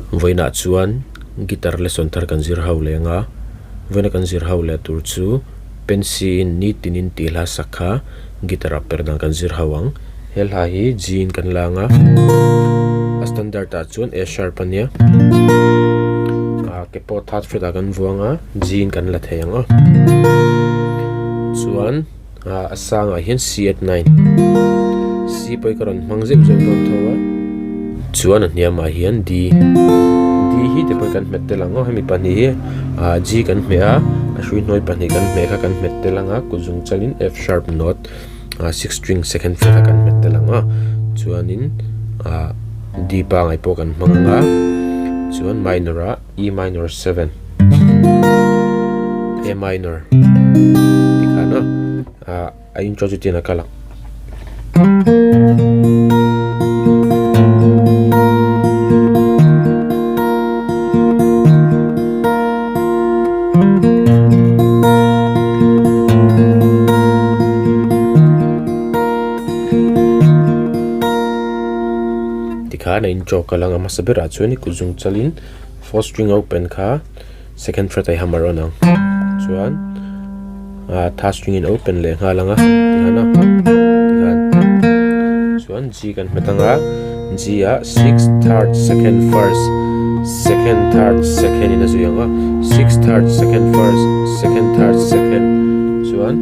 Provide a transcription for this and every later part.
Vawiinah chuan guitar lesson thar kan zir ho leh anga, vawiina kan zir ho leh tur chu Pensy in ni tinin tih hla sak kha guitar ah per dan kan zir ho ang. He hla hi G in kan la anga, a standard ah chuan A sharp a nia. Ah ke pawh third fret ah kan vuang a, G in kan la thei ang aw. Chuan. A sangah hian C at 9 C pawh hi ka rawn hmang zeuh zeuh dawn tho a chuan a hniamah hian D D hi te pawh kan hmet tel ang aw hemi pahnih hi ah G kan hmeh a a hrui hnuai pahnih kan hmeh kha kan hmet tel ang a kut zung chalin F sharp note ah six string second fret kha kan hmet tel ang a chuanin ah D pangai pawh kan hmang ang a chuan minor ah. E minor 7 A minor tikhan a ah a intro chu tian a kal ang. Tikhan a intro kal ang a hmasa berah chuan i kut zung chalin. Fourth string open kha second fret a i hammer on ang chuan ah third string in open leh nghal ang a tikhan a tikhan chuan G kan hmet ang a G ah six third second first second third second in a zui ang a six third second first second third second chuan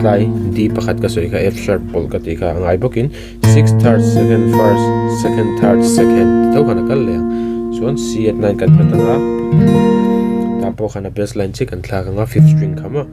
tlai D pakhat ka sawi kha F sharp pawlh ka tih kha a ngai bawkin. Six third second first second third second ti tho khan a kal leh ang chuan C at 9 kan hmet ang a tah pawh khan a bass line chiah kan thlak ang a fifth string kha maw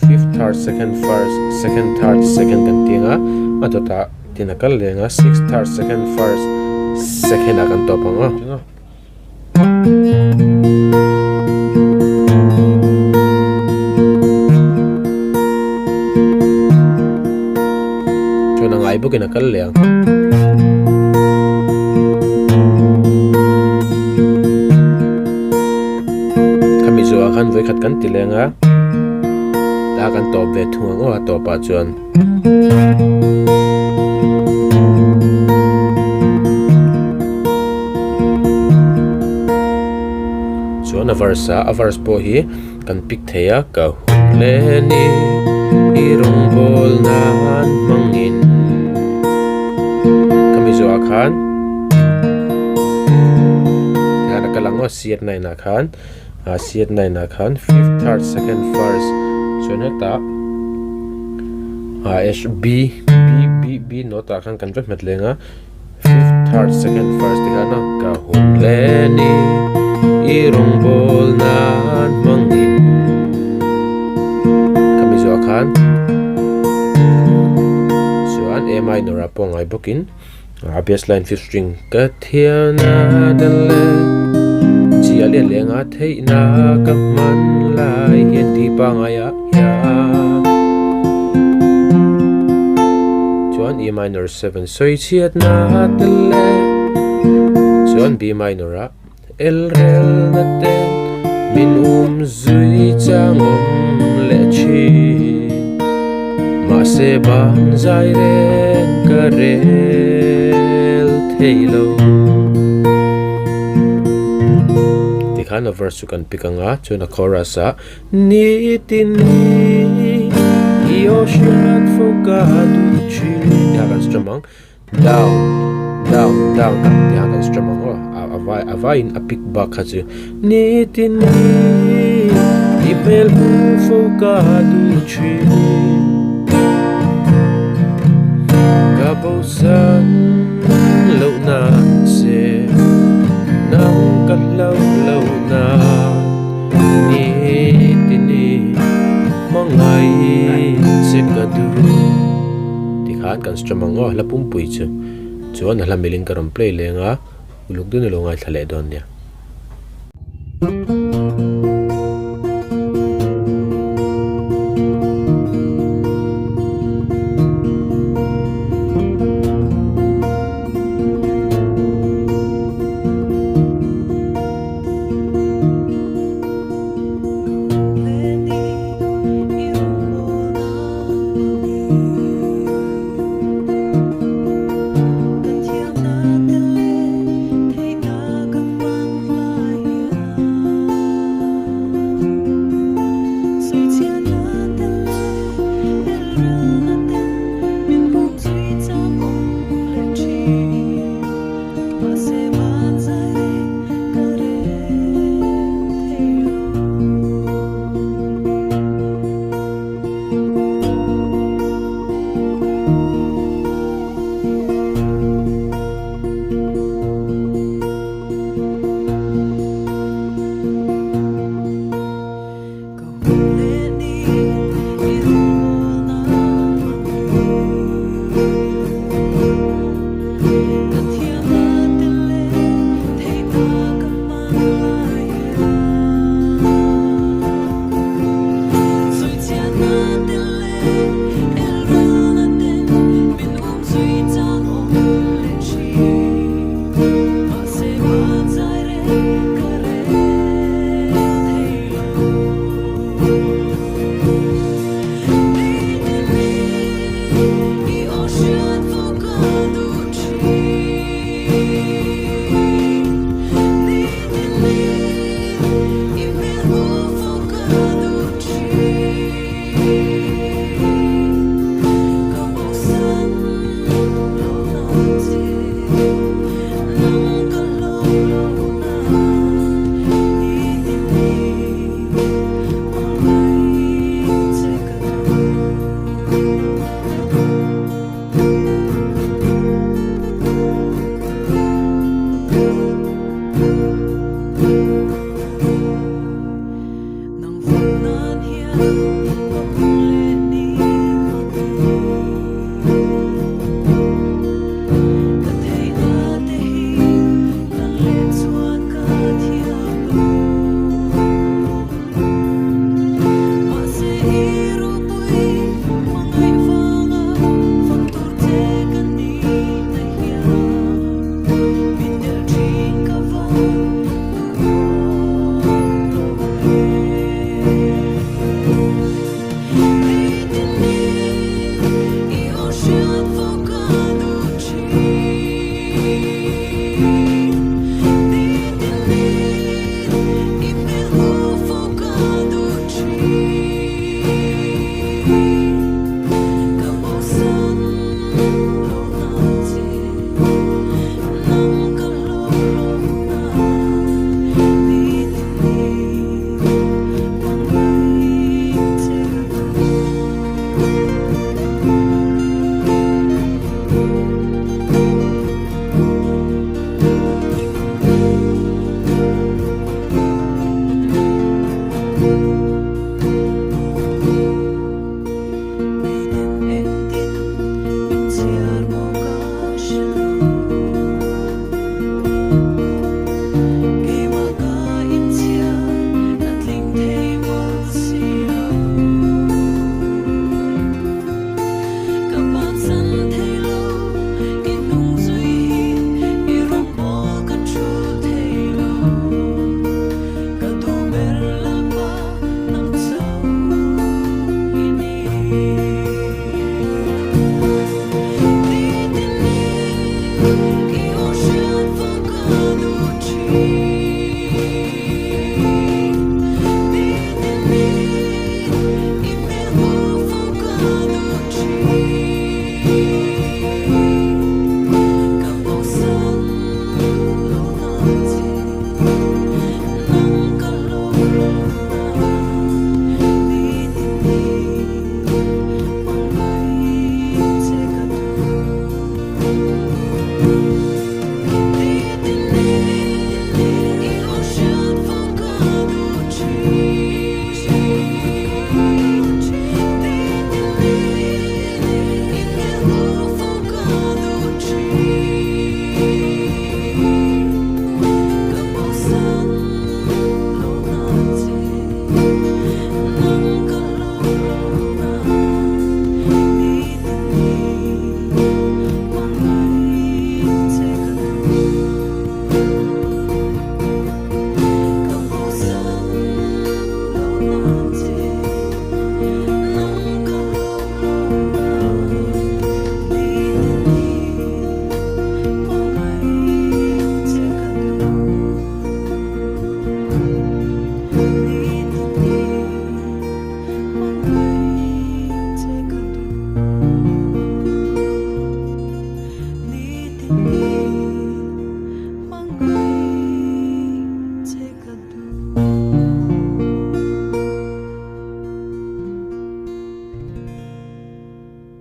fifth third second first second third second kan ti ang a a dawtah tin a kal leh ang a six third second first second ah kan tawp ang a. Chuan a ngai bawkin a kal leh ang. Khami zawhah khan vawikhat kan ti leng a, ta kan tawp ve thung ang aw a tawpah chuan. Chuan a verse a a verse pawh hi kan pick thei a ka hun leh ni i rawngbawl nan hmangin khami zawhah khan tikhan a kal ang aw C at 9 ah khan ah C at 9 ah khan fifth third second first chuan hetah ah H B B B B note ah khan kan va hmet leng a. Fifth, third, second, first ti khan a ka hun hle ni i rawngbawl nan hmangin khami zawh khan chuan A minor ah pawh ngai bawkin a bass line fifth string ka thian a dal le chi a lian leng a theihna ka hman lai hian ti pangai ah hian chuan E minor 7 sawi chhiat na te le chuan B minor ah el rel na te min um zui chang awm leh thin mahse ban zai reng ka rel thei lo tikhan a verse chu kan pick ang a chuan a chorus ah Nitin ni i aw hriat fo ka duh thin tih a kan strum ang down down down tih a kan strum ang aw a vai a vaiin a pick bak kha chu nitin ni i hmel hmu fo ka duh thin ka bosan loh nan che nang ka hlauh loh nan. Ni ti ni hmangai che ka duh tikhan kan strum ang aw hla pumpui chu chuan a hla milin ka rawn play leng a uluk dun ilo ngaithla leh dawn nia.